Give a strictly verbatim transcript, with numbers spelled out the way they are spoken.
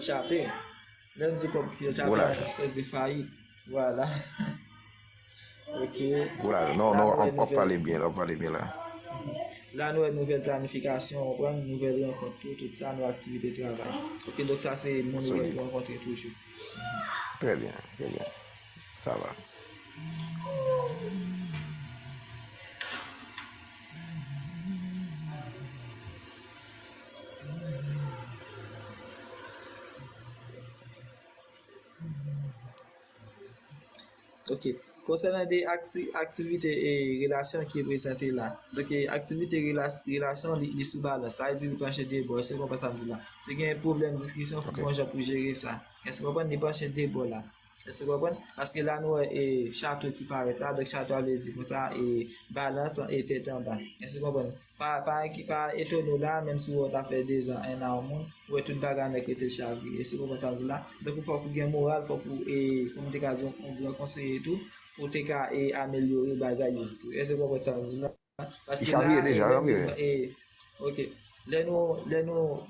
chape. Lè n di kòb ki chape, yon espès de fayit. Vwala. Ok. Gwo lajan. Non, non, w ap pale byen la, w ap pale byen la. La nou wè nouvèl planifikasyon, w konprann, nouvèl rankont tou, tout sa, nou aktivite travay. Ok, donk sa se moun ou wè pou rankontre toujou. Trè byen, trè byen. Sa va. Ok. Konsènan de akti, aktivite e relasyon ki prezante la. Donk, e, aktivite rela, relasyon li, li sou balans. Sa vle di li panche de bò. Èske w konprann sa m di la? Si gen pwoblèm, diskisyon, fòk gon jan pou jere sa. Èske w konprann? Li panche de bò la. Èske w konprann? Paske la nou wè e chato ki parèt la. Donk, chato a vle di konsa e balans e tèt anba. Èske w konprann? Pa, pa, pa etone w la, menm si w wè w ta fè dezan, ennan yon moun, ou wè tout bagay nèk rete chavire. Èske w konprann sa m di la? Donk, ou fòk ou gen moral, fòk ou, e, kòm m te ka di, yon gran konseye tou, pou w te ka e, amelyore bagay yo tou. Èske w konprann sa m di la? Paske la, e, lè nou, e, ok, lè nou, lè nou,